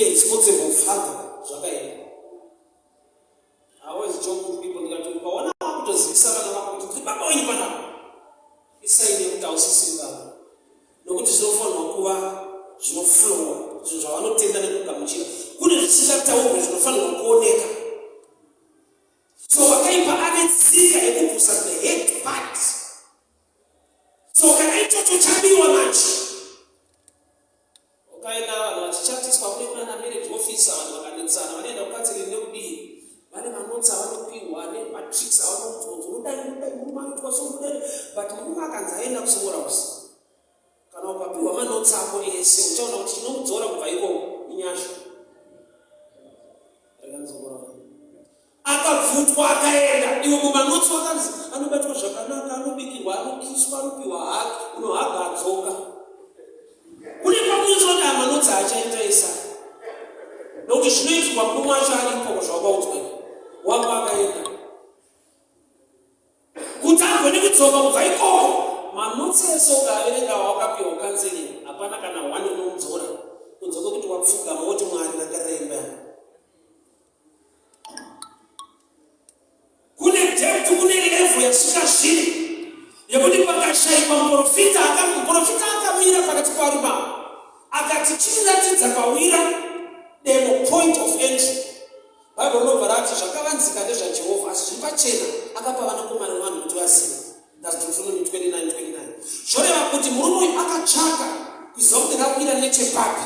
be a responsible father zvakaenda. I always joke with people ndikati ukaona wakutozivisa vana vako kuti ndiri baba wenyu panapa, isaini yekuti hausisiri baba, nokuti zvinofanirwa kuva zvinoflowa, zvinhu zvavanotenda nekugamuchira. Kune zvisingataurwi zvinofanirwa kuoneka. So wakaipa ane tsika yekubvusa the head part. So kana ichocho chabiwa manje, ukaenda vanhu vachichatiswa kune kunana marriage officer, vanhu vakanetsana vanoenda kucounseling nekudii, vane manotes avanopiwa nematricks avanobvunza, unodai, unodai, murume anoitwa so, unodai. But murume akanzi aenda kusingle house, kana ukapiwa manotes ako ese, uchaona kuti chinomudzora kubva ikoko inyasha. Akabvutwa akaenda, iwe mumanotes wakanzi anobatwa zvakanaka, anobikirwa, anokiswa, anopiwa hug, unohaga, adzoka. Kune pamunozoti amanotes achaita isa, nokuti zvinoitirwa murume wacho aripo zvawakaudzwa, wako akaenda. Kuti agone kudzoka kubva ikoko, manotes ese ukaaverenga wakapiwa counseling, hapana kana one unomudzora kunze kwekuti wapfugama woti, "Mwari, rangarira imba yangu." Kune depth, kune level yasvika zviri yekuti pakashayikwa muprofita, muprofita akamira pakati paruva akati, "Chiriratidza pawira demo, point of entry." Bhaibheri rinobva rati zvakavanzika ndezvaJehovha, asi zviri pachena akapa vanakomana vevanhu kuti vazive. That's Deuteronomy 29 29. Zvoreva kuti murume uyu akatsvaka kuziva kuti rawira nechepapi.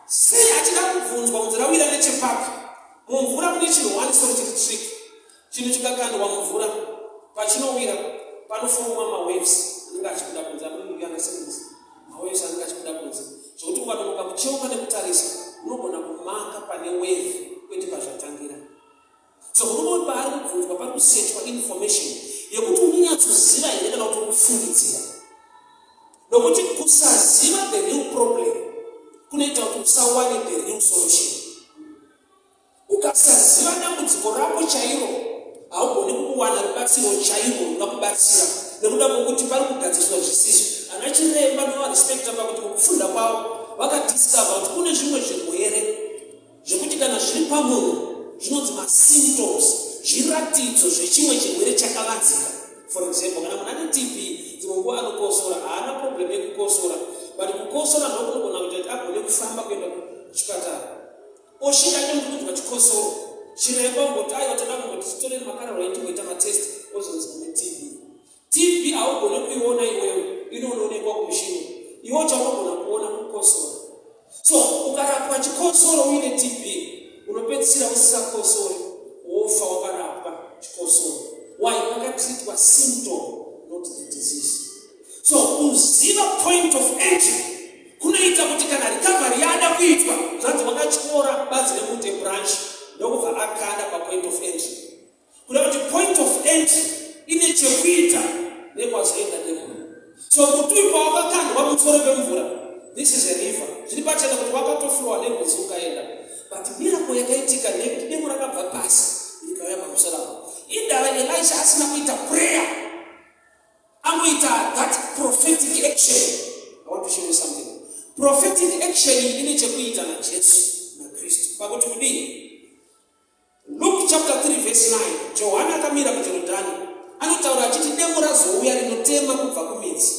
Sei achida kubvunzwa kunzi rawira nechepapi? Mumvura mune chinhu one soro chiri trick. Chinhu chikakandwa mumvura, pachinowira panoforma mawaves anenge achibuda kunze. Amunogana sekunzi mawaves anenge achibuda kunze, zvokuti ukanonoka kucheuka nekutarisa, unogona kumaka pane wave kwete pazvatangira. So murume uyu paari kubvunzwa, pari kusechwa information yekuti unonyatsoziva here kana kuti uri kufungidzira, nokuti kusaziva the real problem kunoita kuti usawane the real solution. Ukasaziva dambudziko rako chairo, haugoni kuwana rubatsiro chairwo runokubatsira, nekuda kwokuti pari kugadziriswa zvisizvo. Ana chiremba novarespekta pakuti mukufunda kwavo vakadiscover kuti kune zvimwe zvirwere zvekuti kana zviri pamunhu zvinonzi masymptoms, zviratidzo zvechimwe chirwere chakavanzika. For example, kana munhu ane TB, dzimwe nguva anokosora. Haana problem yekukosora, but kukosora ndokunogona kuita kuti agone kufamba kuenda kuchipatara. Osvika atondikunzwa chikosoro, chiremba ungoti, "Aiwa, toda kungoti titorere makararwa etimboita matest." Ozonzi une TB. TB haugoni kuiona iwewe, inonoonekwa kumushini. Iwe chaunogona kuona kukosora. So ukarapwa chikosoro uine TB, unopedzisira usisakosori, wofa wakarapwa chikosoro. Why? Pakatreatwa symptom, not the disease. So kuziva point of entry kunoita kuti kana recovery yada kuitwa, zvanzi vakatyora bazi remuti, branch, ndokubva akanda papoint of entry, kuda kuti point of entry ine chekuita nekwazoenda nemunhu. So muti uyu pawakakandwa pamusoro pemvura, this is a river, zviri pachena kuti wakatoflowa nerwizi ukaenda. But miracle yakaitika ndeyekuti demo rakabva pasi rikauya pamusoro apo. Indava Elisha asina kuita prayer, angoita that prophetic action. I want to show you something. Prophetic action ine chekuita naJesu naKristu pakuti kudii? Luke chapter 3 verse 9, Johani akamira kuJorodhani anotaura achiti demo razouya rinotema kubva kumidzi.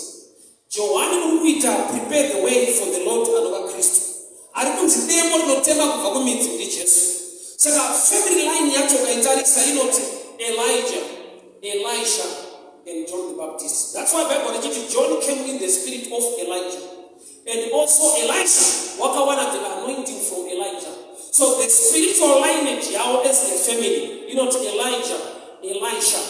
Johani uri kuita prepare the way for the Lord, anova Kristu. Ari kunzi demo rinotema kubva kumidzi ndiJesu. Saka family line yacho ukaitarisa inoti Elijah, Elisha and John the Baptist. That's why Bible richiti John came in the spirit of Elijah, and also Elisha wakawana the anointing from Elijah. So the spiritual lineage yavo as a family inoti Elijah, Elisha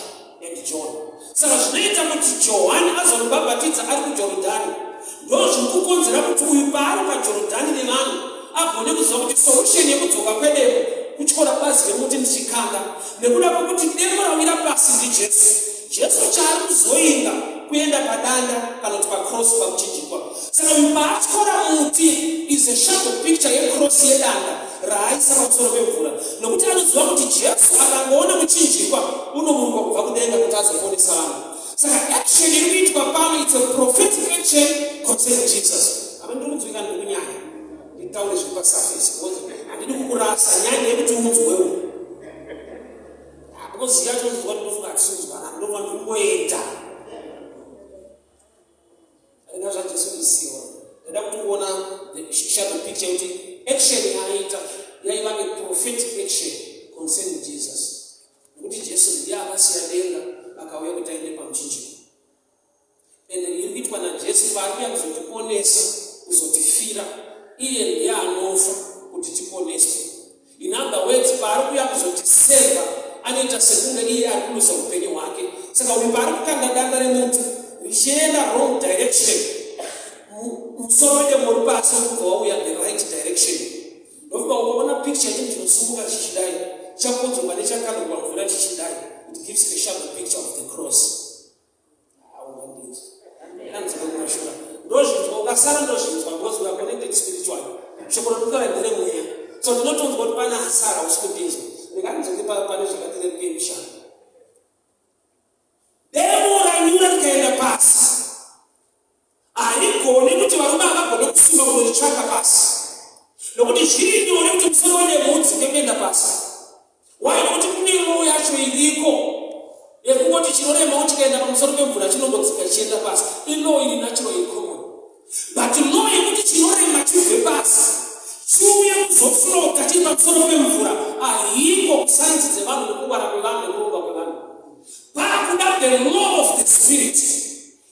and John. Saka zvinoita kuti Johani azonobhabhatidza ari kuJorodhani, ndo zviri kukonzera kuti uyu paari paJorodhani nevanhu agone kuziva kuti solution yekudzoka kwedemo kutyora bazi remuti ndichikanda, nekuda kwekuti demo rawira pasi ndiJesu. Jesu chaari kuzoinga kuenda padanda kana kuti pacross, pamuchinjikwa. Saka uyu paatyora muti is a shadow picture yecross, yedanda raaisa pamusoro pemvura, nokuti anoziva kuti Jesu akangoona muchinjikwa unomuruka kubva kudenga kuti azoponesa vanhu. Saka action iri kuitwa pano, it's a prophetic action concerning Jesus. Ava ndiri kunzwika? Ndiri kunyanya nditaure zviri pasurface because handidi. Handidi kukurasa, nyaya ndeyekuti unzwewo. Because yacho unzwa, ndinofunga hatisinzwana, ndinova ndikungoenda. Inga zvaJesu ndisiwa. Ndada kuti kuona the shadow picture kuti action yaaita yaiva a prophetic action concerning Jesus. Nekuti Jesu ndiye akasiya denga akauya kuti aende pamuchinjikwa. Ende iri kuitwa naJesu paari kuuya kuzotiponesa, kuzotifira. Iye ndiye anofa kuti tiponeswe. In other words, paari kuuya kuzotiseva, anoita sekunge iye ari kuluza upenyu hwake. Saka uyu paari kukanda danda remuti richienda wrong direction, musoro wedemo uri pasi uri kubva wauya the right direction. Ndofunga ukaona picture yechinhu chinosumuka chichidai, chakodzwa nechakandwa mvura chichidai, it gives a shadow picture of the cross. Anzwa ndozvinzwa, ukasara ndozvinzwa, because we are connected spiritually. Shoko randikutaura nderemweya, so ndinotonzwa kuti pane asara usi kundinzwa. Ndinganzonge pane zvakati rerukei mushando. Demo ranyura rikaenda pasi, harigoni kuti varume havagone kusuma kunoritsvaka pasi, nokuti zviri nyore kuti musoro wedemo udzike kuenda pasi. Why? Nokuti kune law yacho iriko yekungoti chinorema chikaenda pamusoro pemvura chinongodzika chichienda pasi. Ilaw iri natural, icommon, but law yekuti chinorema chibve pasi chiuye kuzoflota chiri pamusoro pemvura haiko kusainzi dzevanhu nekungwara kwevanhu nekuronga kwevanhu. Paakuda the law of the spirit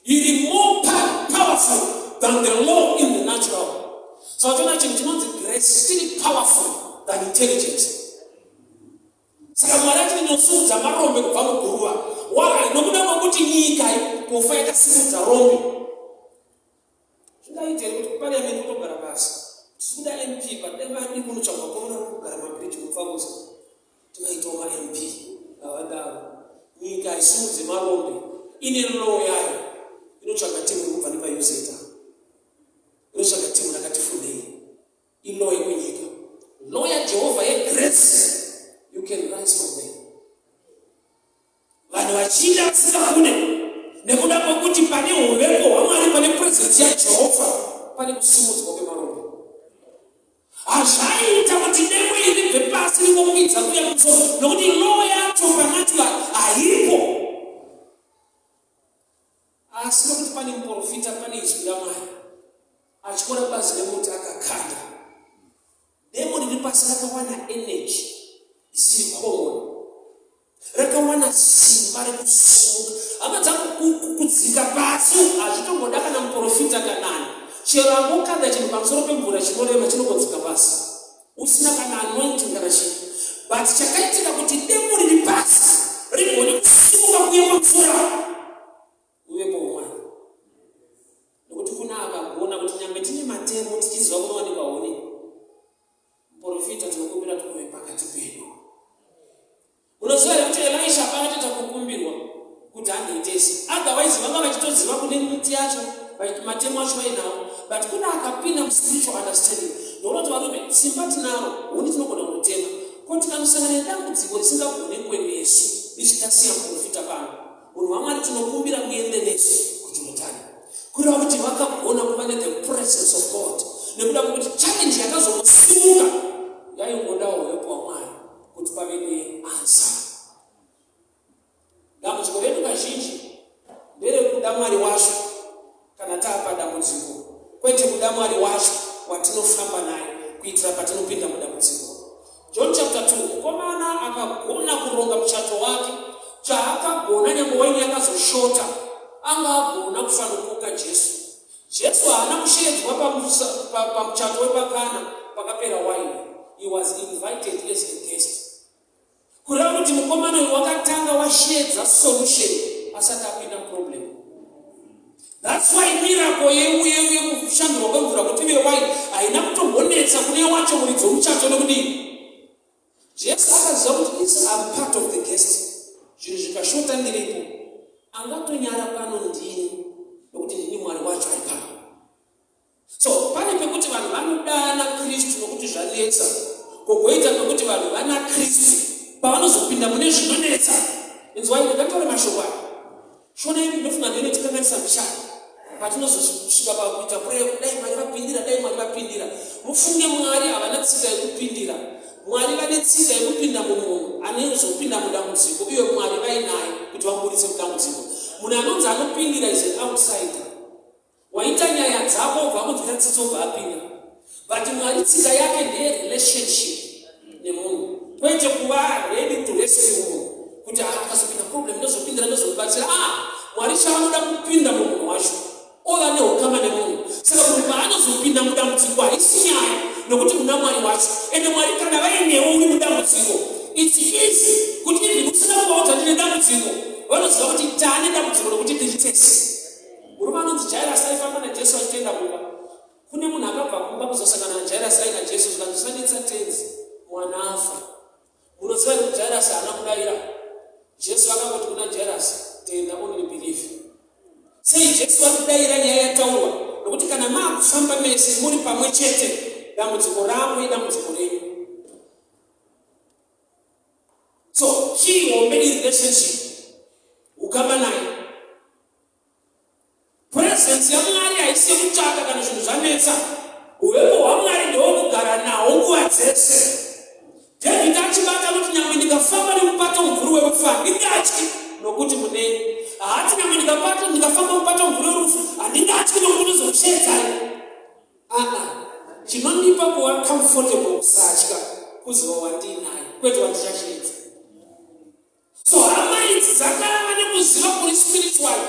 iri more powerful than the law in the natural. So achiona chinhu chinonzi grace chiri powerful than intelligence. Saka Mwari achiti, "Ndinosimudza marombe kubva muguruva." Why? Nokuda kwekuti nyika kufa yakasimudza rombe. Zvingaite here kuti kupariamendi kutogara pasi, tisi kuda MP, but dai vadi kunotsvagwa kwaona kugara mabhiriji mupfakuza, tivaitawo maMP? Havadaro. Nyika haisimudze marombe, ine law yayo. Inotsvaga timu iri kubva nepaUZ, inotsvaga timu rakati fundei. Ilaw yekunyika. Law yaJehovha yegrace, you can rise from there. Vanhu vachinda vasingakude, nekuda kwekuti pane uvepo hwaMwari, pane presence yaJehovha, pane kusimudzwa kwemarombe. Hazvaiita kuti demo iri ribve pasi ringokwidza kuya kumusoro, nokuti law yacho panatural haipo. Asi nokuti pane muprofita, pane izwi raMwari, achiona bazi remuti akakanda demo riri pasi, rakawana energy isiri common, rakawana simba rekusimuka. Hama dzangu, kudzika pasi hazvitomboda kana muprofita kanani. Chero angokanda chinhu pamusoro pemvura chinorema, chinongodzika pasi usina kana anointing kana chii. But chakaitika kuti demo riri pasi rigone kusimuka kuya pamvura, uvepo Mwari, nokuti kuna akagona kuti nyangwe tine matemo tichiziva kunowanikwa huni, muprofita tinokumbira tikuve pakati pedu. Unoziva here kuti Elisha hapana toita kukumbirwa kuti handoitesi? Otherwise vanga vachitoziva kune miti yacho, matemo acho vainawo. But kuna akapinda muspiritual understanding, nokuti varume, simba tinaro, huni tinogona kunotema. Ko tikanosangana nedambudziko risingagonekwe nesu isu, tasiya muprofita pano, munhu waMwari, tinokumbira muende nesu kuJorodhani. Kureva kuti vakagona kuva nethe presence of God, nekuda kwekuti challenge yakazongosimuka yaingodawo uvepo hwaMwari kuti pave neanswer. Dambudziko redu kazhinji nderekuda Mwari wacho kana taapa dambudziko, kwete kuda Mwari wacho watinofamba naye kuitira patinopinda mudambudziko. John chapter 2, mukomana akagona kuronga muchato wake. Chaakagona, nyange waini yakazoshota, anga agona kufanokoka Jesu. Jesu haana kushedzwa pamuchato wepaKana pakapera waini. He was invited as a guest. Kureva kuti mukomana uyu wakatanga washedza solution asati apinda muproblem. That's why miracle yekushandurwa kwemvura kuti ive waini haina kutombonetsa kune wacho muridzi wemuchato. Nokudii? Jesu akaziva kuti is am part of the guest. Zvinhu zvikashota, ndiripo. Angatonyara pano ndini, nokuti ndini Mwari wacho ari pano. So pane pekuti vanhu vanodana Kristu nokuti zvanetsa, kogoita pekuti vanhu vana Kristu pavanozopinda mune zvinonetsa. Inzwai, ndingataura mashoko aya. Shona yedu, ndinofunga ndinotikanganisa mushana. Patinozosvika pakuita prayer, dai Mwari vapindira, dai Mwari vapindira. Mufunge, Mwari havana tsika yekupindira. Mwari vane tsika yekupinda mumunhu anozopinda mudambudziko, uye Mwari vainaye kuti vamuburitse mudambudziko. Munhu anonzi anopindira is an outsider. Waita nyaya dzako, obva akunzwira tsitsi, obva apinda. But Mwari tsika yake ndeyerelationship nemunhu, kwete kuva ready to rescue munhu kuti, "Ah, akazopinda problem ndozopindira, ndozomubatsira." Ah, Mwari chavanoda kupinda mumunhu wacho, ova neukama nemunhu. Saka munhu paanozopinda mudambudziko, haisi nyaya, nokuti muna Mwari wacho. Ende Mwari kana vainewo uri mudambudziko, it's easy kuti even usina kuvaudza, "Ndine dambudziko," vanoziva kuti taane dambudziko nokuti tiri tese. Murume anonzi Jairus aifamba naJesu achitoenda kumba. Kune munhu akabva kumba kuzosangana naJairus aina Jesu, zvikanzi, "Usanetsa Tenzi, mwana afa." Munoziva kuti Jairus haana kudayira. Jesu akangoti kuna Jairus, "Tenda, only believe." Sei Jesu vari kudayira nyaya yataurwa? Nokuti kana maakufamba mese muri pamwe chete, dambudziko rako idambudziko renyu. So chii hombe irelationship, ukama naye. Presence yaMwari haisi yekutsvaka kana zvinhu zvanetsa. Uvepo hwaMwari ndewokugara nawo nguva dzese. David achibata kuti, "Nyangwe ndikafamba nemupato mumvuri werufu, handingatyi, nokuti muneni." Haati, "Nyangwe ndikapata ndikafamba mupato mumvuri werufu, handingatyi nokuti unozokushedzai." Aa, chinondipa kuva comfortable kusatya kuziva wandinaye, kwete wandichashedza. So hama idzi dzakava nekuziva kuri spiritual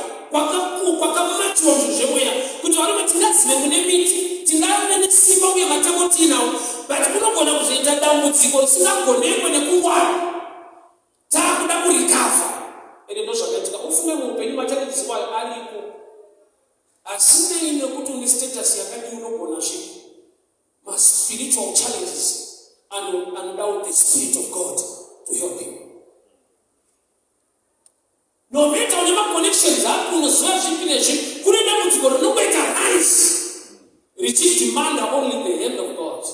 kwakamatiwa zvinhu zvemweya, kuti varume, tingazive kune miti, tingave nesimba uye matemo tiinawo, but kunogona kuzoita dambudziko risingagonekwe nekungwara, taakuda kurecover. Ende ndo zvakaitika. Ufunge, muupenyu machallenges wayo ariko, asinei nekuti une status yakadii, unogona zvipi. Maspiritual challenges anodawo the spirit of God to help you. No matter une maconnections ako, unoziva zvipi nezvipi, kune dambudziko rinongoita rise richidemanda only the hand of God.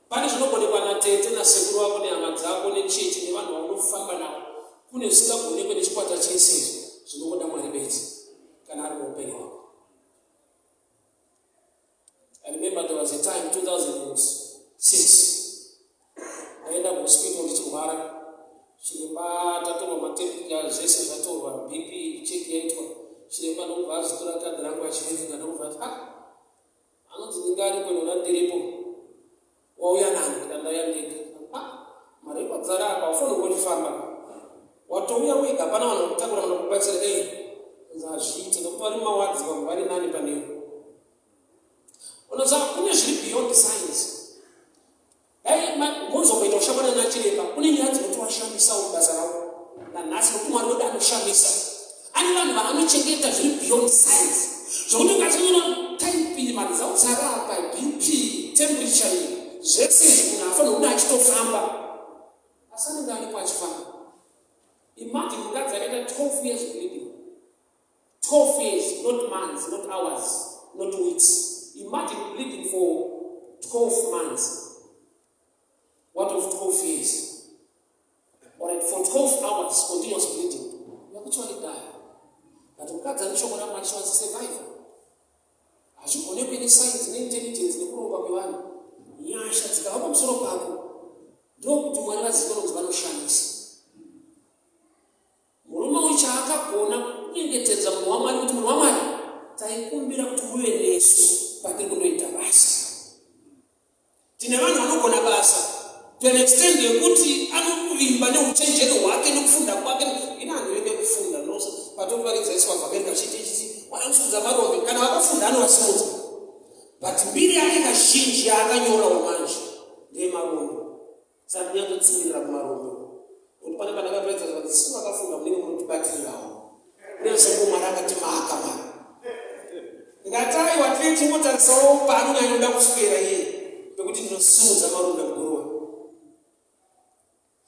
Pane zvinogonekwa natete nasekuru vako nehama dzako nechechi nevanhu vaunofamba navo. Kune zvisingagonekwe nechikwata chese izvi, zvinongoda Mwari bedzi kana ari muupenyu hwako. I remember there was a time, 2006, ndaenda kuhospital ndichirwara. Chiremba, tatorwa matemperature, zvese zvatorwa, BP check yaitwa, chiremba ndokubva azitora kadhi rangu achiverenga, ndokubva ati, "Ah, anonzi ndingaripo nona ndiripo, wauya nani?" Ndikandauya ndega. "Ah, marekodzi ari apa, ufanirwa kuchifamba, watouya wega, hapana vanhu vakutakura kana kubatsira." Ei, hazviite nokuti vari mumawards, vamwe vari nani panewe. Unoziva, kune zviri beyond science. Dai mozomboita kushamana nachiremba, kune nyaya dzinotovashamisawo mubasa ravo nanhasi, nokuti Mwari wedu anoshamisa. Ane vanhu vaanochengeta zviri beyond science, zvokuti ukachanyora type, maresults ari apa, BP, temperature, zvese izvi, munhu afanira kuda achitofamba, asi anenge aripo achifamba. Imagine mukadzi akaita 12 years bleeding, 12 years, not months, not hours, not weeks. Imagine bleeding for 12 months. What of 12 years? All right, for 12 hours continuous bleeding, you actually die. But mukadzi ane shoko raMwari, she was a survivor. Hazvigonekwe nescience neintelligence nekuronga kwevanhu. Nyasha dzikava pamusoro pako, ndokuti Mwari vazive kunzi vanoshamisa. Murume uyu chaakagona kunyengetedza munhu waMwari kuti, "Munhu waMwari, taikumbira kuti muve nesu patiri kundoita basa." Tine vanhu vanogona basa to an extent yekuti anokuvimba neuchenjeri hwake nekufunda kwake. Ina hanhu vende kufunda patokuvaridzaiswa vhangeri kachiti chiti vanosimudza marombe. Kana vakafunda, anovasimudza, but mbiri yake kazhinji yaakanyorawo manje ndeyemarombe. Saka ndinyanzotsimirira kumarombe, nokuti pane pandakaparidza zvanzi, "Sisu vakafunda, munenge munotibatirirawo." Nezvongo Mwari akati maka mari, ndikati, "Aiwa, tine chingotarisawo paanonyanyoda kuswera iye, pekuti ndinosimudza marombe muguruva."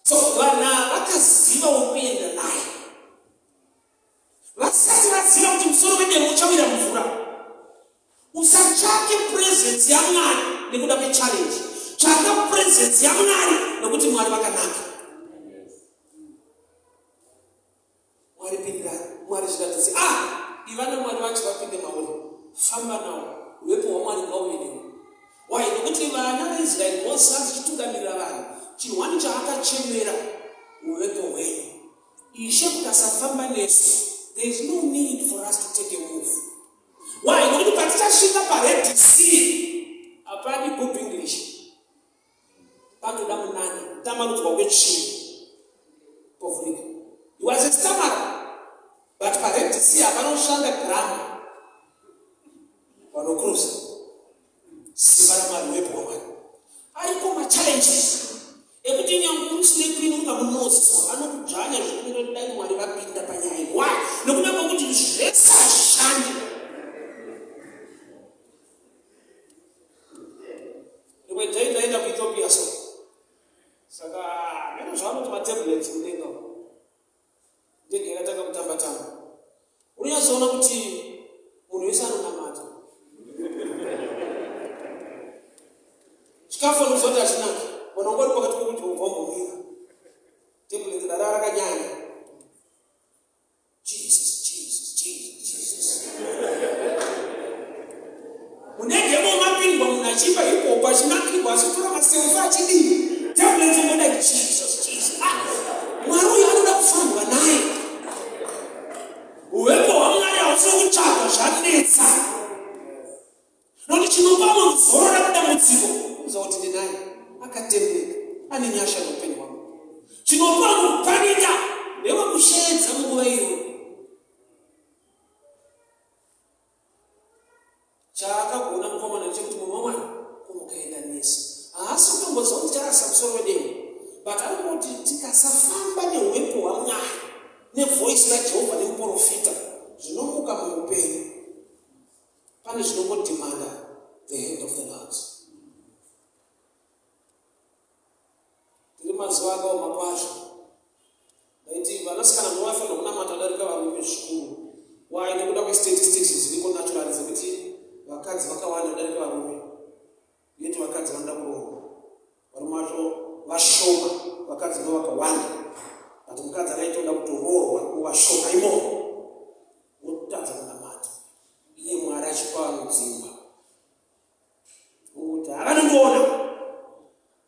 So vanhu ava vakaziva wokuenda naye vasati vaziva kuti musoro wedemo uchawira mvura. Usatsvake presence yaMwari nekuda kwechallenge. Tsvaka presence yaMwari nekuti Mwari vakanaka. Mwari pindirai, Mwari zviratidze. Ah, Iva naMwari vacho vapinde mauri. Famba nawo. Uvepo hwaMwari ngauve newe. Why? Nokuti vana veIsraeri Mose achitungamirira vanhu, chinhu wani chaakachemera uvepo hwenyu. Ishe mukasafamba nesu, there is no need for us to take a move. Why? Nokuti patichasvika paRed Sea, hapadi good English. Patoda munana, kutambanudzwa kwetsvimbo. Povhurika. He was a stammerer. But paRed Sea hapana kushanda grammar. Vanokruza. Simba raMwari wepo waMwari. Ariko machallenges ekuti nyange uri slay queen ungamunozwa anokudzvanya zvekuti dai Mwari vapinda panyaya iyi. Why? Nekuda kwekuti zvese hazvishandi. Rimwe day ndaenda kuEthiopia so. Saka meno zvavanoti matablets mudenga umu. Ndege yakatanga kutamba tamba. Unonyatsoona kuti munhu wese anonamata. Chikafu anoziva kuti hachinaki. Vanhu vanga vari pakati pokudya ubva wambomira. Turbulence dara rakanyanya. Jesus, Jesus, Jesus, Jesus. Munenge mapindwa munhu achiimba hip hop achinakirwa achitora maselfi achidii. Turbulence ungoda Jesus, Jesus. Ah, Mwari uyu anoda kufambwa naye. Uvepo hwaMwari hausi kutsvaga zvanetsa. Nokuti chinopa munhu zorora kudambudziko kuziva kuti ndinaye, akatendeka, ane nyasha neupenyu hwangu. Chinopa munhu panika ndewekusheedza munguva iyoyo. Chaakagona mukomana ndechekuti munhu waMwari kumukaenda nese. Haasi kutomboziva kuti charasa musoro wedemo, but ari kuti tikasafamba neuvepo hwaMwari nevoice raJehovha nemuporofita zvinomuka muupenyu. Pane zvinongodemanda the hand of the Lord. Tiri mazuva akaoma kwazvo. Ndaiti vanasikana munovafanira kunamata kudarika varume zvikuru. Why? Nekuda kwestatistics dziriko naturally dzekuti vakadzi vakawanda kudarika varume. Yet vakadzi vanoda kuroorwa. Varume vacho vashoma, vakadzi ndo vakawanda. But mukadzi akaita oda kutoroorwa muvashoma imomo. Wotadza kunamata. Iye Mwari achipa vanhu dzimba. Kuti havanondiona.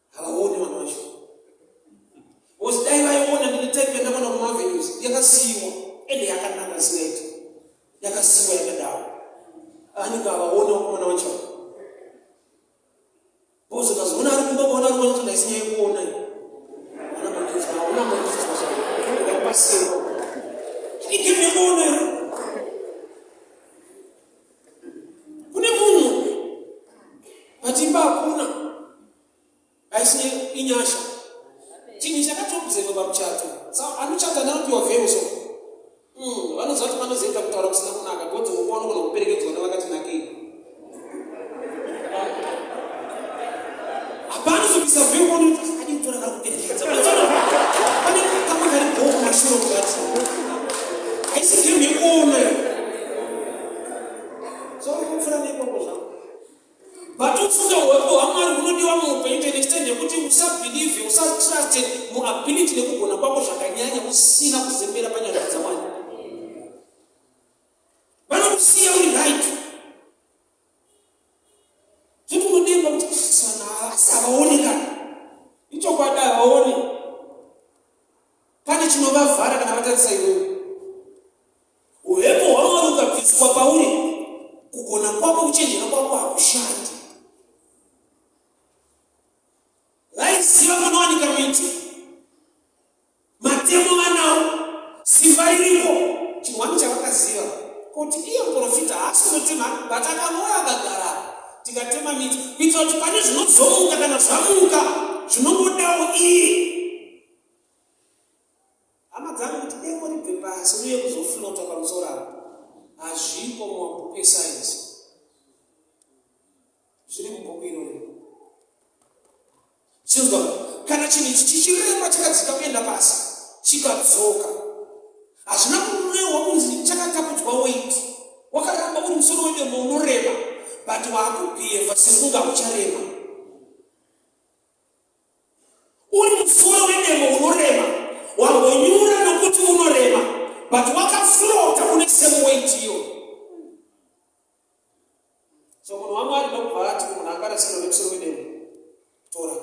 Havaoni vanhu vacho. Because dai vaiona ndine type yandakaona kumavenues yakasiyiwa ende yakanaka zvingaita. Yakasiyiwa yakadaro. Anenge havaoni vakomana vacho. Because ukazoona ari kumba ukaona ari kuona kuti haisi nyaya yekuona iyi. Hauna manzwa, hauna manzwa zvako. Ndakupasiwa. Igame yekuona here? Kune munhu but imba hakuna. Haisi inyasha. Chinhu chakatobzerwa pamuchato. Sa anochata neanopiwa veil so. Vanoziva kuti vanozoita kutaura kusina kunaka because nguva unogona kuperekedzwa nevakati nakei. Hapana zobvisa veil kuona kuti adii kutora kari kuperekedza. Pane kamwe kari bhoo kumashure kungati. Haisi game yekuona. So kupfura neikoko zvangu. But ufunge huwepo hwaMwari hunodiwa muupenyu to an extent yekuti usabelieve, usatruste muability nekugona kwako zvakanyanya usina kuzembera panyasha dzaMwari. Vanokusiya uri right. Zvoti unodemba kuti sana asi havaoni kana. Ichokwadi havaoni. Pane chinovavhara kana vatarisa iwewe. Uvepo hwaMwari ukabviswa pauri, kugona kwako, kuchenjera kwako hakushandi. Vaiziva kunowanika miti, matemo vanawo, simba ririko. Chinhu chavakaziva kuti iye muprofita haasi kunotema, but akangouya akagara tikatema miti kuitira kuti pane zvinozomuka kana zvamuka zvinongodawo iye. Hama dzangu kuti demo ribve pasi riuye kuzoflota pamusoro apa hazviko mumabhuku esayensi. Zviri mubhuku iroro. Chinzwa, kana chinhu ichi chichirema chakadzika kuenda pasi chikadzoka, hazvina kurehwa kunzi chakatapudzwa weight. Wakaramba uri musoro wedemo unorema, but waakubhiyevha sekunge haucharema. Uri musoro wedemo unorema, wambonyura nokuti unorema, but wakaflota une same weight iyoyo. Akarasikirwa nemusoro wedemo. Tora.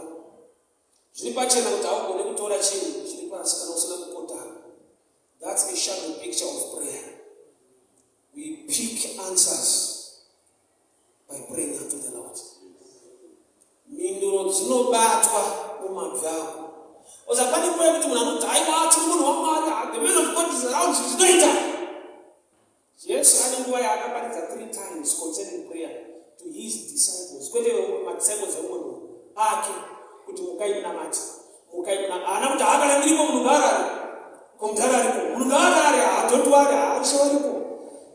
Zviri pachena kuti haugone kutora chinhu chiri pasi kana usina kukotama. That's a shadow picture of prayer. We pick answers by praying unto the Lord. Mhinduro dzinobatwa mumabvi ako. Oza pane nguva yekuti munhu anoti aiwa tiri munhu waMwari, ah, the man of God is around, zvinoita. Jesu ane nguva yaakaparidza three times concerning prayer to his disciples, kwete madisciples eumwe munhu ake, kuti mukai munamate, mukai muna haana kuti haakana ndiripo munhu ngaarare, komudhara ariko, munhu ngaarare, ha don't worry, haishe varipo.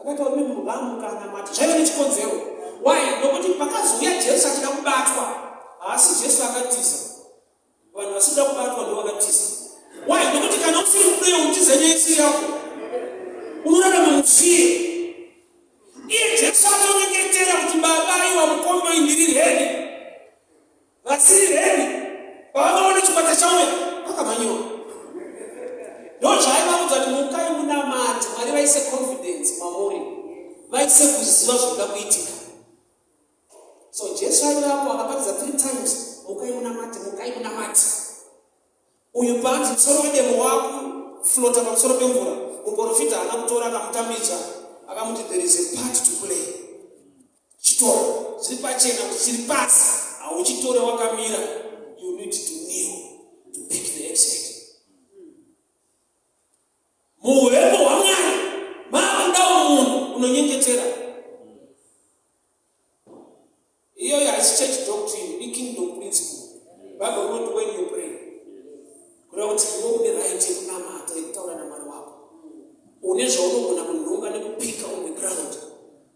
Akaita varume munhu ngaamuka anamate, zvaiva nechikonzero. Why? Nokuti pakazouya Jesu achida kubatwa, haasi Jesu akatiza. Vanhu vasida kubatwa ndo vakatiza. Why? Nokuti kana usiri kuprayer utiza nyaya isiri yako. Unorarama mufear. Iye Jesu atonyengetera kuti baba aiwa mukombe uyu ndiri ready. Vasiri ready. Pavakaona chikwata chauya vakamanyiwa. Ndozvaaivaudza kuti mukai munamate Mwari vaise confidence mamuri. Vaise kuziva zvinoda kuitika. So Jesu aivapo akaparidza three times, mukai munamate, mukai munamate. Uyu panzi musoro wedemo wakuflota pamusoro pemvura, muprofita haana kutora akamutambidza, akamuti there is a part to play. Chitora, zviri pachena kuti chiri pasi, hauchitore wakamira, you need to kneel to pick the exit. Muhuvepo hwaMwari maakudawo munhu unonyengetera. Iyoyo haisi church doctrine, ikingdom principle. Bible rinoti when you pray, kureva kuti iwe une right yekunamata yekutaura naMwari wako. Une zvaunogona kunhonga nekupika on the ground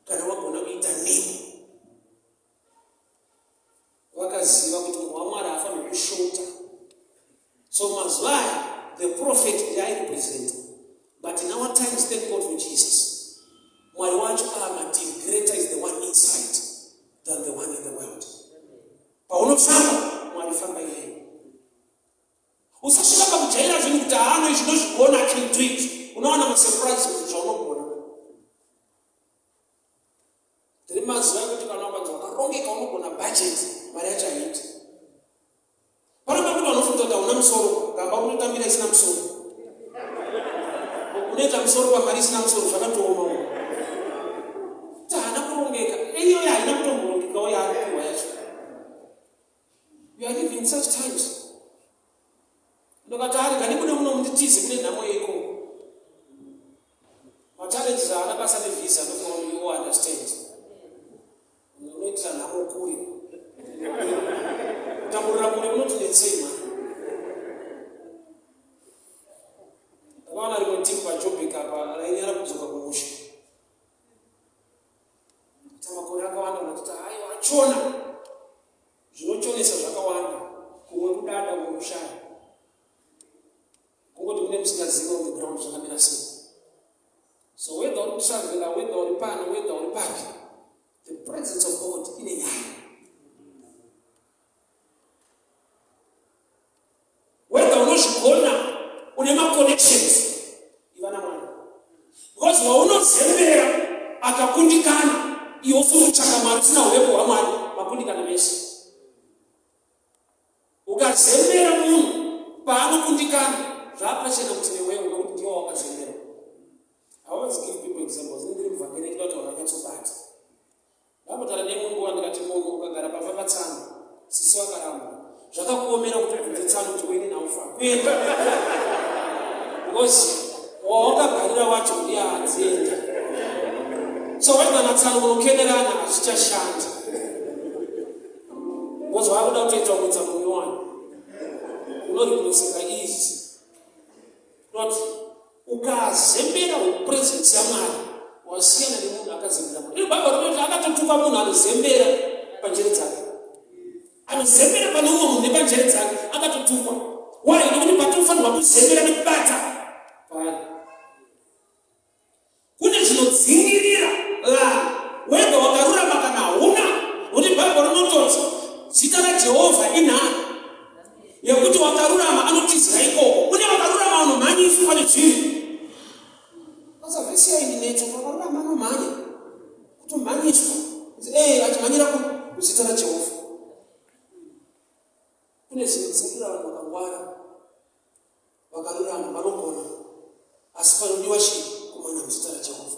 kana wagona kuita nini. Vakaziva kuti munhu waMwari haafanirwi kushota. So mazuva aya the prophet ndiye airepresenta but in our times thank God for Jesus. Mwari wacho aamatiri greater is the one inside than the one in the world. Paunofamba Mwari famba iyeyo. Usasvika pakujaira zvinhu kuti haano izvi ndozvigona I can do it. Unowana masurprise kuti zvaunogona. Tiri mazuva ekuti kana ukanzi wakarongeka unogona budget mari yacho haiiti. Pane pakuti vanofunga kuti hauna musoro, gamba unotambira isina musoro. Unoita musoro pamari isina musoro zvakatooma. Haana kurongeka. Iyoyo haina kutomborongekawo yaari kupiwa yacho. We are living in such times. Ndokati ari gani kuno muno munditize kune nhamo yeiko. Machallenges haana basa nevisa ndofunga you all understand. Unoitira nhamo kure. Kutamburira kure kunotinetsei mani. Ndakaona rimwe team paJoburg apa rainyara kudzoka kumusha. Kuita makore akawanda unatoti haiwa achona. Zvinochonesa zvakawanda kumwe kudada kumwe kushaya. Kungoti mune musingazivi on the ground zvakamira sei. So whether uri kutravela, whether uri pano, whether uri papi, the presence of God ine nyaya. Whether unozvigona, une maconnections, iva naMwari. Because waunozembera akakundikana, iwe usiri kutsvaka Mwari, usina huvepo hwaMwari, makundikana mese. Ukazembera munhu paanokundikana zvapachena kuti newewo nokuti ndiwe wakazembera. I always give people examples. Ndiri muvhangeri ndinoda kutaura nyatsobata. Ndambotaura neimwe nguva ndikati munhu ukagara pamba patsano sisi vakaramba zvakakuomera kuti ubvunze tsano kuti weni naufa kuenda because wawakagarira wacho ndiye adzienda so wega natsano munokenerana hazvichashandi Because wakuda kutoita kuita munyowani unoreplaceka easy. Not ukazembera presence yaMwari wasiyana nemunhu akazembera Mwari. Iro Bible rinoti akatotuka munhu anozembera panjere dzake. Anozembera pane umwe munhu nepanjere dzake akatotukwa. Why? Nekuti patofanirwa kuzembera nekubata paari. Kune zvinodzingirira vanhu wega wakarurama kana hauna, nokuti Bhaibheri rinototi zita raJehovha inharo yekuti wakarurama anotizira ikoko. Kune vakarurama vanomhanyiswa nezvinhu. Sasa vhesi yaindinetsa, wakarurama anomhanya, kutomhanyiswa, eh, achimhanyira kuzita raJehovha. Vakangwara, vakarurama, vanogona, asi panodiwa chii? Kumanya muzita raJehovha.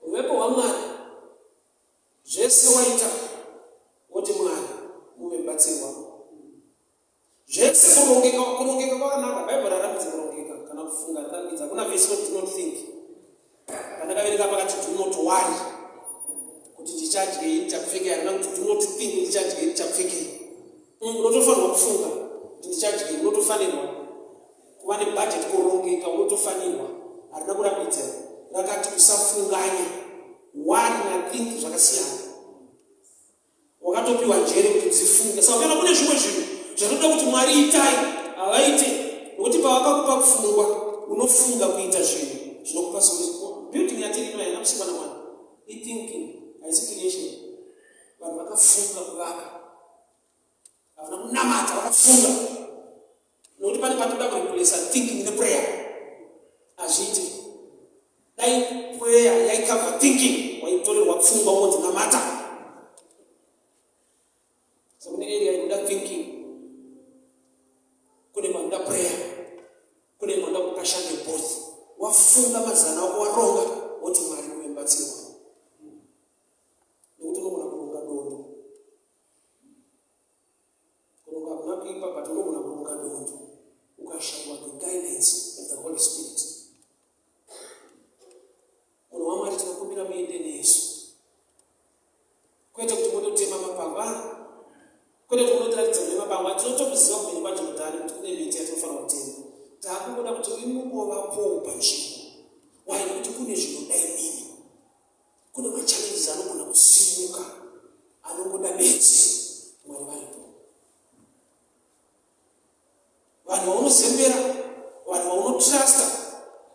Uvepo hwaMwari zvese waita woti Mwari muve mubatsiri wangu. Zvese kurongeka, kurongeka kwakanaka. Bible rarambidza kurongeka kana kufunga rarambidza. Hakuna verse inoti do not think. Pandakaverenga pakati do not worry kuti ndichadyei ndichapfekei, harina kuti do not think ndichadyei ndichapfekei. Unotofanirwa kufunga kuti ndichadyei, unotofanirwa kuva nebudget, kurongeka unotofanirwa. Harina kurambidza, rakati usafunganya. Worry na think zvakasiyana. Wakatopiwa njere kuti udzifunge. Saka kana kune zvimwe zvinhu zvatoda kuti Mwari itai, havaite nokuti pavakakupa pfungwa unofunga kuita zvinhu zvinokupa solution. Building yatiri ino haina kusikwa naMwari, ithinking, haisi creation. Vanhu vakafunga kuvaka, havana kunamata, vakafunga nokuti pane patoda kureplacer thinking neprayer. Hazviiti. Dai prayer yaikava thinking, waitorerwa pfungwa wonzi namata. So kune area inoda thinking, kune panoda prayer, kune panoda kuti pashande both. Wafunga mazana ako, waronga, woti Mwari uve mubatsiri wangu, nekuti unogona kuronga dondo. Kuronga hakuna kuipa, but unogona kuronga dondo ukashaiwa the guidance of the Holy Spirit. Munhu waMwari, tinokumbira muende nesu, kwete kuti munotema mapango, kwete kuti munotiratidza kune mapango. Tinotokuziva kumhiri kwaJorodhani kuti kune miti yatinofanira kutema. Taakungoda kuti imungovapowo panzvimbo. Why? Nekuti kune zvinoda imimi, kune machallenges anogona kusimuka anongoda bedzi Mwari varipo. Vanhu vaunozembera, vanhu vaunotrusta,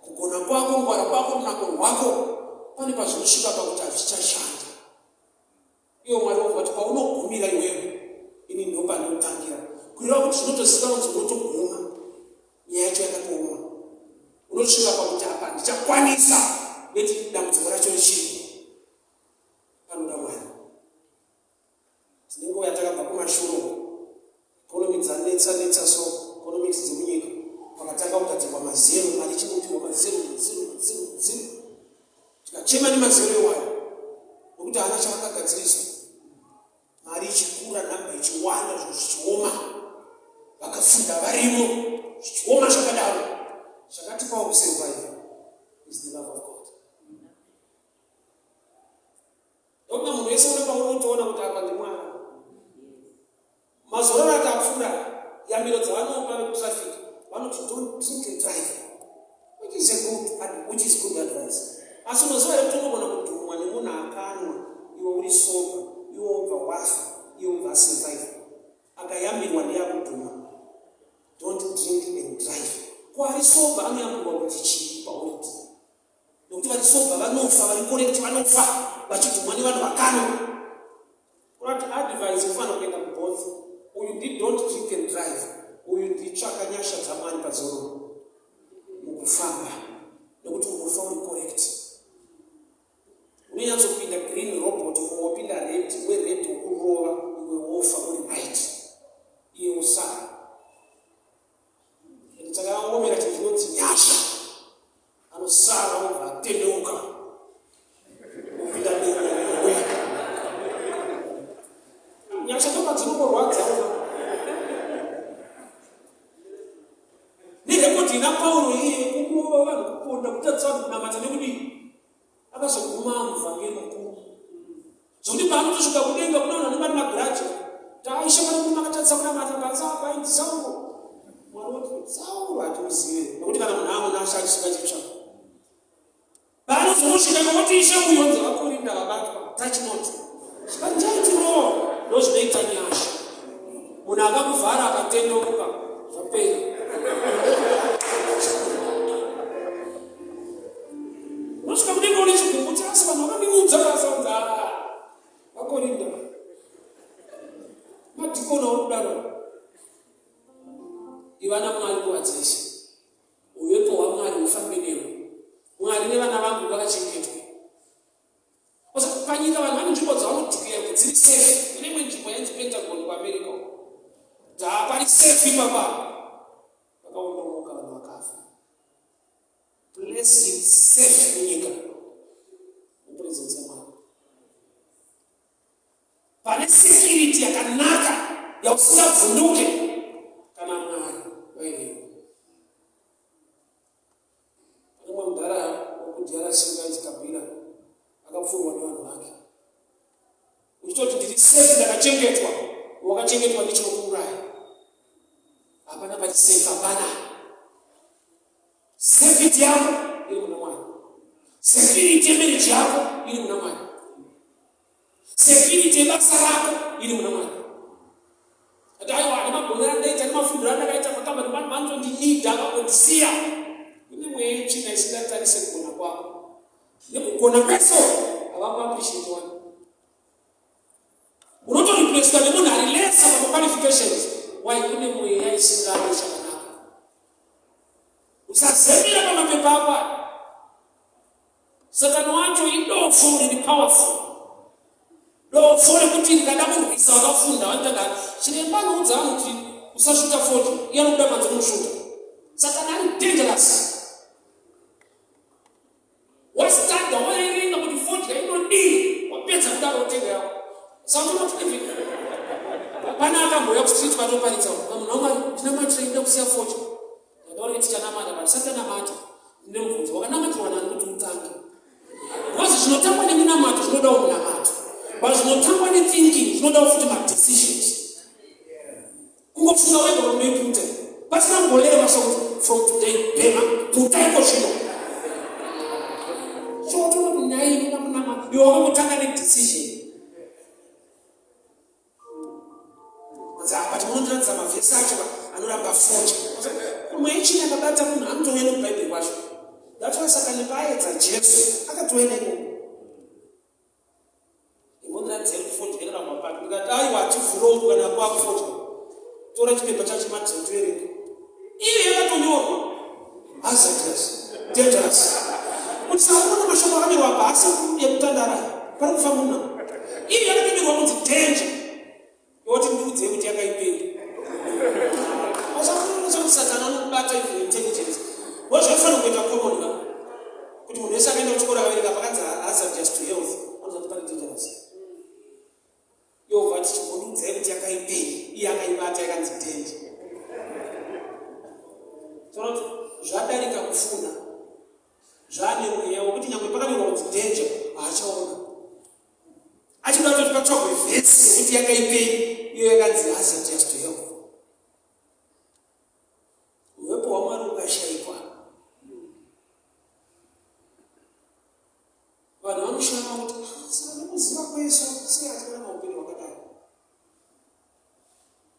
kugona kwako, ngwara kwako, runako rwako, pane pazvinosvika pakuti hazvichashanda. Iwo Mwari wobva kuti paunogumira iwewe, ini ndopandinotangira. Kureva kuti zvinotoziva kunzi unotoguma, nyaya yacho yakatooma. Unosvika pakuti apa ndichakwanisa, neti dambudziko racho richiripo. Panoda Mwari. Tine nguva yatakabva kumashure uko, economy dzanetsa netsa so, economics dzemunyika, pakatanga kugadzirwa mazero, mari ichingopiwa mazero, mazero, mazero, mazero. Tikachema nemazero iwayo nokuti haana chaakagadziriswa. Mari ichikura, nhamba ichiwanda, zvinhu zvichioma, vakafunda varimo, zvichioma zvakadaro. Chakatipawo kusurvive is the love of God. Ndokuti munhu wese une paunotoona kuti apa ndimwana. Mazororo akapfuura, yambiro dzavanopa vekutraffic vanoti don't drink and drive, which is a good, which is good advice. Asi unoziva here kuti unogona kudhumwa nemunhu akanwa, iwe uri sober, iwe wobva wafa, iwe wobva asurvive. Akayambirwa ndiye akudhuma. Don't drink and drive. Ko ari sober anoyambirwa kuti chii pauri? Nokuti vari sober vanofa, vari correct vanofa vachidhumwa nevanhu vakanwa. Kurati advice kufanira kuenda kuboth. Uyu ndi don't drink and drive, uyu nditsvaka nyasha dzaMwari pazororo mukufamba, nekuti unofa uri correct. Unonyatsopinda green robot, umwe wopinda red, wered wokurova, iwe wofa uri right, iye usara. Ende chakaomera chinhu chinonzi nyasha, anosara obva atendeuka opinda denga newe. Nyasha ndopadzinongorwadza nerekodi ina Pauro iye yekurova vanhu, kuponda, kutadzisa vanhu kunamata nekudii, akazoguma muvhangeri mukuru zvokuti paanotosvika kudenga kuna vanhu vanenge vane magiraji taishe pane murume akatadzisa kunamata panze apa ainzi Sauro. Mwari woti Sauro hatimuzive, nekuti kana munhu amunasha achisvika chitsva paanozongosvika nokuti ishe uyo nzi vakorinda vabatwa touch not zvikanjaitirowo. Ndozvinoita nyasha, munhu akakuvhara akatendeuka, zvapera. Unosvika kudenga une chigumbu chasi, vanhu vakandiudza vasaudza vakorinda madhikoni auri kudaro. Iva naMwari nguva dzese, uvepo hwaMwari hufambe newe. Mwari nevana vangu ngavachengetwe. Panyika vanhu vane nzvimbo dzavanodeclare kuti dziri safe. Kune imwe nzvimbo yainzi Pentagon kuAmerica uko, pari safe. ipapa pakaondomoka vanhu vakafa. Place is safe munyika mupresence yaMwari. Pane security yakanaka yausingavhunduke kana Mwari vainewe. Pane mumwe mudhara wekuDRC unganzi Kabila akapfurwa nevanhu vake. Uchitoti ndiri safe ndakachengetwa, wakachengetwa nechinokuuraya. Hapana pari safe, hapana. Safety yako iri muna Mwari. Security yemarriage yako iri muna Mwari. Security yebasa rako iri muna Mwari. Ati aiwa nemagonero andaita nemafundiro andakaita pakambani vanhu vanotondinida vakondisiya. Kune mweya yetsvina isingatarise kugona kwako. Nekugona kwese havakuappreciate wani. Unotoreplacwa nemunhu ari lesser pamaqualifications. Why kune mweya isingadi chakanaka. Usazemera pamapepa ako aya. Satani wacho idofo riri powerful. Dofo rekuti rikada kurwisa vakafunda vanotanga chiremba anoudza vanhu kuti usasvuta fodya iye anobuda panze unosvuta. Satani ari dangerous. Wastada waerenga kuti fodya inodii wapedza kudaro wotenga yako. Saka unoti even pana akambouya kustreet kwatoparidza munhu wamwari ndinamatira inoda kusiya fodya. Ndataura kuti tichanamata but tisati tanamata ndine mubvunzo wakanamatirwa nani kuti utange because zvinotangwa nemunamato zvinodawo munamato but zvinotangwa nethinking zvinodawo futi madecisions kungofunga wega kuti unoiputa pasina kumbolerwa sokuti from today bhema puta iko zvino chotoona kuti nyaya inoda munamato iwe wakangotanga nedecision But munondiratidza mavhesi acho anoramba fodya. Kumwe yechina akabata munhu anotouya nekubhaibheri kwacho. That's why Satani paaedza Jesu akatouya neikoko. Imbondiratidzai kuti fodya inoramba papi. Ndikati aiwa hativhuro kana kwakufodya. Tora chipepa chacho madzi toerenga. Iyo yakatonyorwa. Hazardous, dangerous. Kuti sakuona mashoko akanyorwa apa haasi ekutandara. Pari kufa munhu. Iyo yakatonyorwa kunzi danger. Yoti ndiudzei kuti yakaipei. Usafunga kuti Satani anokubata even intelligence. Wazvaifanira kuita common ka. Kuti munhu wese akaenda kuchikoro akaverenga pakanzi hazardous to health. Anoziva kuti pane dangerous. Yehova ati chimbondiudzai kuti yakaipei iye akaibata yakanzi danger. Tsono zvadarika kufuna zvaane mweya wekuti nyangwe pakanyorwa kunzi danger haachaona. Achida kutoti patsvagwe vhesi yekuti yakaipei iyo yakanzi hazardous to health. Uwepo hwaMwari ukashaikwa Vanhu vanoshama kuti ah, saka nekuziva kwese sei achirarama upenyu hwakadai.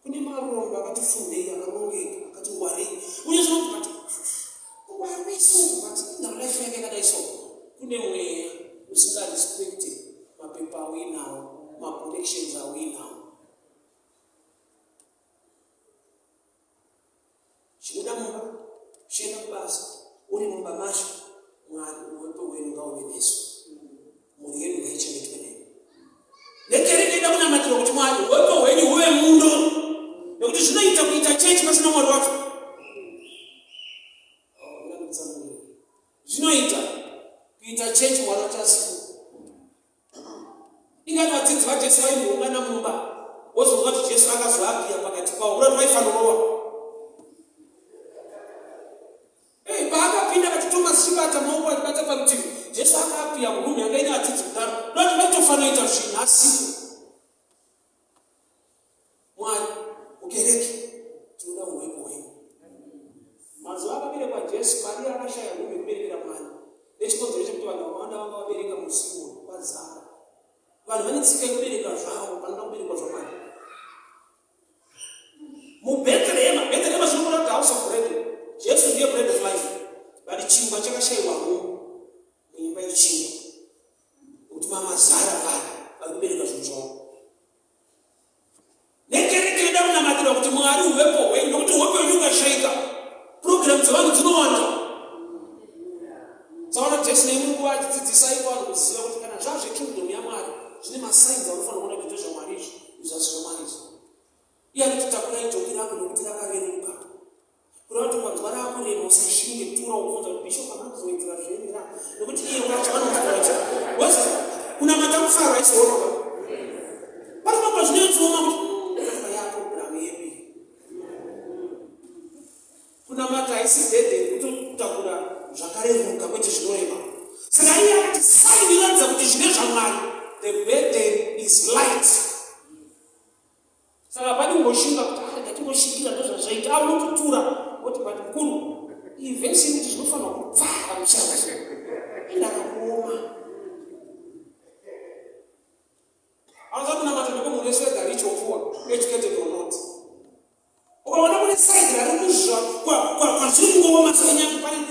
Kune marombe akati fundei, akarongeka, akati ngwarei. Uye zvinoti but kungwarei so but indawo life yake yakadai so. Kune mweya usingarespecte mapepa auinawo, maconnections auinawo. Chibuda mumba, chienda kubasa, uri mumba macho, Mwari uwepo hwenyu ngauve nesu. Mhuri yedu ngaichengetwe nemi. Nekereke ida kunamatirwa kuti Mwari uwepo hwenyu huve muno, nekuti zvinoita kuita chechi pasina Mwari wacho. Zvinoita kuita chechi Mwari wacho asipo. Ingani vadzidzi vaJesu vaimboungana mumba wozonzwa kuti Jesu akazoapiya pakati pavo kurati vaifanorova. Hey, paakapinda akati Thomas chibata maoko achibata parutivi Jesu akaapiya murume yanga ine vadzidzi kudaro noti vaitofanoita zvinhu asipo. Mwari, mukereke tinoda uwepo hwenyu. Mazuva akaberekwa Jesu, Maria akashaya humi yekuberekera mwana nechikonzero chekuti vanhu vakawanda vanga vabereka musi iwoyo kwazara. Vanhu vane tsika yekubereka zvavo panoda kuberekwa zvamwari. MuBethlehema, Bethlehema zvinoreva kuti house of bread. Jesu ndiye bread of life. But chingwa chakashaiwa humi muimba yechingwa. Nekuti mamazara vanhu vari kubereka zvinhu zvavo. Nekereke inoda kunamatirwa kuti Mwari huvepo hwenyu nokuti huvepo hwenyu ukashaika program dzevanhu dzinowanda. Saona Jesu neimwe nguva achidzidzisa ivo vanhu kuziva kuti kana zvazvekingdom yaMwari zvine masainzi anofanira kuona kuti ndezvaMwari izvi izvi asi zvaMwari izvi. Iye anoti takurai joki rangu nokuti rakareruka. Kureva kuti ukanzwa raakurema usashinge tura wobvunza kuti bishop anozowedzera zvenyu ra nokuti iye wacho anotaura kuti wazi kunamata mufaro haisiona ba. Pane mambo zvinotsooma kuti hmm, yaprogramu yedu iyi. Kunamata haisi burden kutotakura zvakareruka kwete zvinorema. Saka iye akati sign inoratidza kuti zvine zvaMwari the burden is light. Saka hapadi kumboshinga kuti ah ngatingoshingira ndozvazvaita. Ah unototura woti but mukuru iyi vhesi inoti zvinofanirwa kupfara muchana. Indakakuoma. Anoza kunamata ndiko munhu wese whether rich or poor, educated or not. Ukaona kune side rari kuzva kwazviri kungooma senyaya pane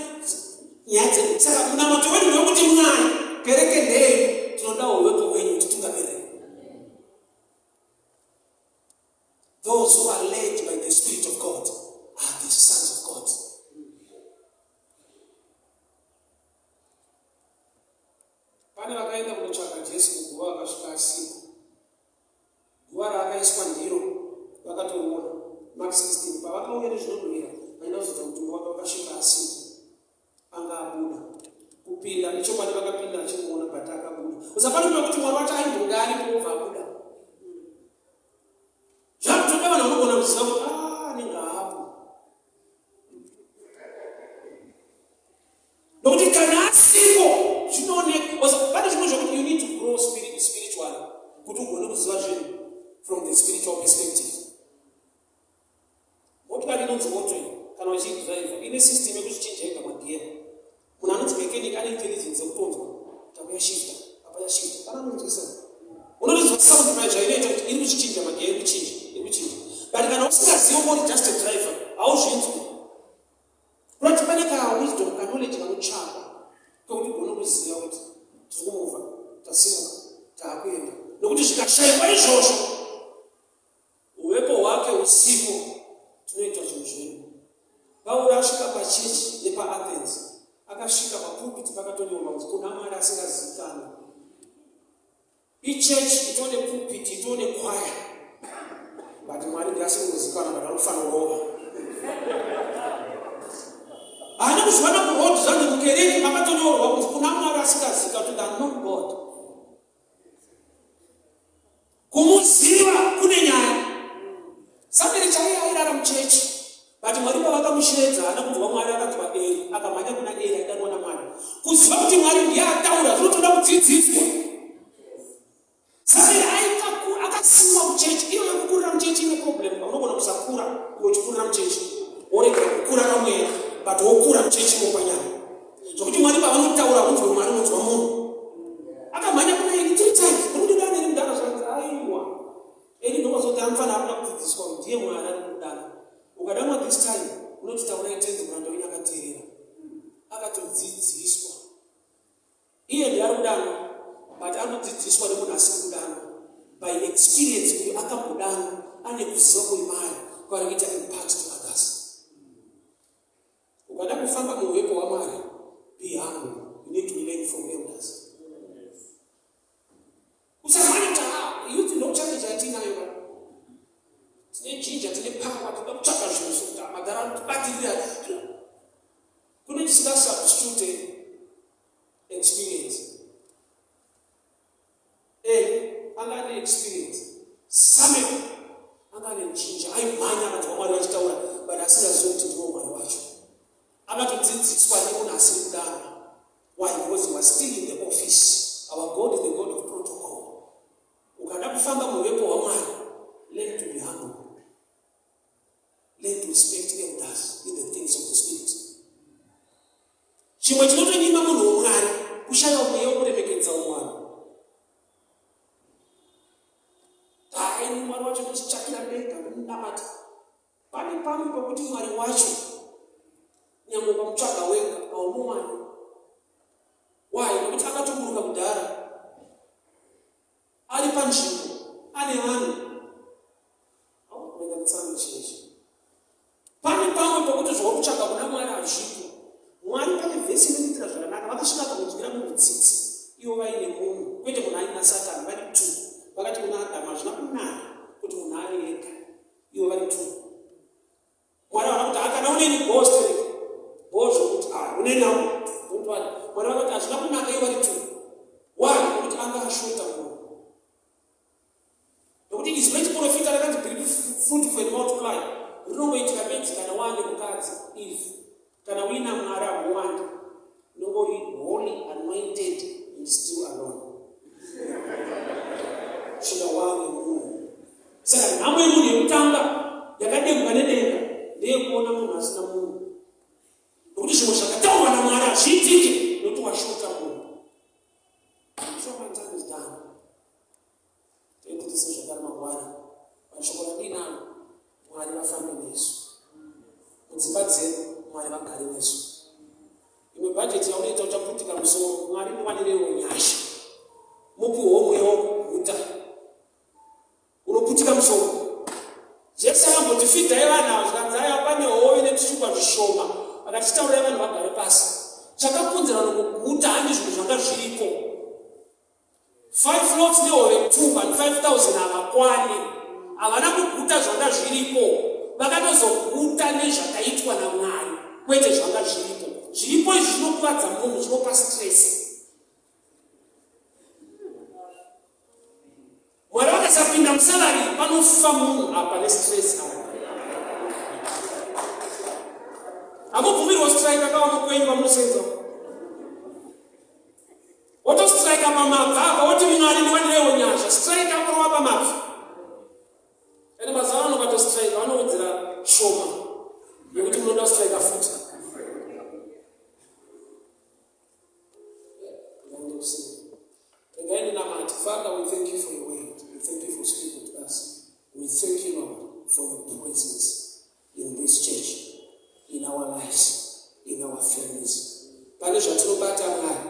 nyaya dzedu. Saka munamato wedu ndewekuti Mwari kereke ndeyenyu tinoda uwepo hwenyu kuti tingabereke. Those who are led by the Spirit of God are the sons of God. Pane vakaenda kunotsvaka Jesu muguva vakasvika asipo. Guva raakaiswa ndiro vakatoriona. Mark 16 pavakauya nezvinonhuhwira vaida kuzodza mutumbi wake vakasvika asipo. Anga abuda. Kupinda ichokwadi vakapinda achimuona but akabuda. Usapano pekuti Mwari wacho aimbonge aripo obva abuda. Zvakutoda vanhu vanogona kuziva kuti ah anenge aapo. Nokuti kana asipo zvinooneka. Pane zvimwe zvekuti you need to grow spirit, spiritually kuti ugone kuziva zvinhu from the spiritual perspective. Motikari inonzi moto iyi kana uchiidriver ine system yekuzvichinja yega magiya. Munhu anonzi mechanic ane intelligence yekutonzwa kuti apa yashifta, apa yashifta. Pana anonzwisa. Unotonzwa sound payo zvainoita kuti iri kuzvichinja magiya iri kuchinja, iri kuchinja. But kana usingazivi ungori just a driver, hauzvinzwi. Kurati pane ka wisdom ka knowledge kanotsvakwa kekuti ugone kuziva kuti tiri kumuvha, tasimuka, taakuenda. Nokuti zvikashaikwa izvozvo Huvepo hwake husipo tinoita zvinhu zvedu. Pauro asvika pachechi yepaAthens, akasvika papulpit pakatonyorwa kunzi kuna Mwari asingazivikanwi. Ichechi itone pulpit, itone kwaya, but Mwari ndiye asiri kuzivikanwa, but vanofanira kurova. Haana kuzviwana kuroad zvanzi mukereke makatonyorwa kunzi kuna Mwari asingazivikanwi, to the unknown God. Kumuziva kune nyaya. Samueri chaiye airara muchechi but Mwari pavakamusheedza haana kunzwa Mwari akanzwa Eri akamhanya kuna Eri aidanwa naMwari. Kuziva kuti Mwari ndiye ataura zvinotoda kudzidziswa. Samueri akasimwa muchechi iyo yekukurira muchechi ine problem unogona kusakura iwe uchikurira muchechi worega kukura pamweya but wokura muchechi mopanyama zvokuti Mwari pavanotaura hunzwe Mwari unonzwa munhu akamhanya kuna Eri three times urikundidana here mudhara zvanzi aiwa Eri ndokazoti anofanira akuda kudzidziswa kuti ndiye Mwari ari kudana ukadanwa this time unoti taurai tenzi muranda wenyu akateerera akatodzidziswa iye ndiye ari kudanwa but ari kudzidziswa nemunhu asiri kudanwa by experience uyu akambodanwa ane kuziva kwemari kwaari kuita impact to others Ukada kufamba muhuvepo hwaMwari, be humble. You need to learn from elders. Usamhanya kuti ah, youth ndo challenge yatinayo ba. Tine jinja, tine power, tinoda kutsvaka zvinhu sokuti ah, madhara anotibatirira. Kune chisinga substitute experience. Eli anga ane experience. Samuel anga ane jinja, aimhanya akanzwa Mwari vachitaura but asingazivi kuti ndiwo Mwari wacho. Akatodzidziswa nemunhu asiri kudanwa. Why? Because he was still in the office. Our God is the God of protocol. Ukada kufamba muhuvepo hwaMwari, learn to be humble. Learn to respect elders in the things of the spirit. Chimwe chinotonyima munhu umwari kushaya mweya wekuremekedza umwari. Dai mwari wacho ndozvitsvakira ndega ndomunamata. Pane pamwe pekuti mwari wacho nyangwe ukamutsvaga wega haumuwani. Why? Nekuti akatoburuka kudhara ari panzvimbo ane vanhu Pane pamwe pokuti zvauri kutsvaga kuna Mwari hazvipo. Mwari pane vhesi inokuitira zvakanaka. Vakasvika pakunzwira munhu tsitsi ivo vaine munhu, kwete munhu aina Satani, vari two. Vakati kuna Adhamu, hazvina kunaka kuti munhu ave ega. 2. Mwari havana kuti akana uneni bho sterek bho zvokuti ah uneni ako don't worry. Mwari vakati hazvina kunaka ivo vari 2. Why? Nekuti anga ashota munhu. Nokuti izwi rechiprofita rakanzi be fruitful and multiply rinongoitika bedzi kana waane mukadzi Eve. Kana uina Mwari hamuwandi. Unongori holy anointed and still alone. Svika waane munhu. Saka nhamo yemunhu yekutanga yakadembwa nedenga ndeyekuona munhu asina munhu. Nokuti zvimwe zvakataurwa naMwari hazviitike nokuti washota munhu. So my time is done. Tende tese zvakare mangwana. Pashoko randinaro Mwari vafambe nesu. Mudzimba dzedu Mwari vagare nesu. Imwe bhajeti yaunoita uchaputika musoro. Mwari ndiwanireiwo nyasha. Mupiwo mweya wokuguta. Unoputika musoro. Jesu akamboti fidhai vanhu ava zvikanzi aiwa pane hove netishukwa zvishoma. Akati chitaurai vanhu vagare pasi. Chakakonzera nokuguta handi zvinhu zvanga zviripo. 5 loaves nehove 2 vanhu 5000 havakwani havana kuguta zvanga zviripo vakatozoguta nezvakaitwa namwari kwete zvanga zviripo zviripo izvi zvinokuvadza munhu zvinopa stress Mwari vakasapinda musalari panofa munhu apa nestress apa. Hamubvumirwa strike akawama kwenyu kwamunosenza. Wotostrike pamabva apa woti Mwari ndiwanirewo nyasha. Strike akurova pamabva. Ende mazuva ano ukatostrike vanowedzera shoma yekuti munoda kustrike futi. Regai ndinamate. Father, we thank you for your word. We thank you for speaking to us. We thank you, Lord, for your presence in this church, in our lives, in our families. Pane zvatinobata Mwari.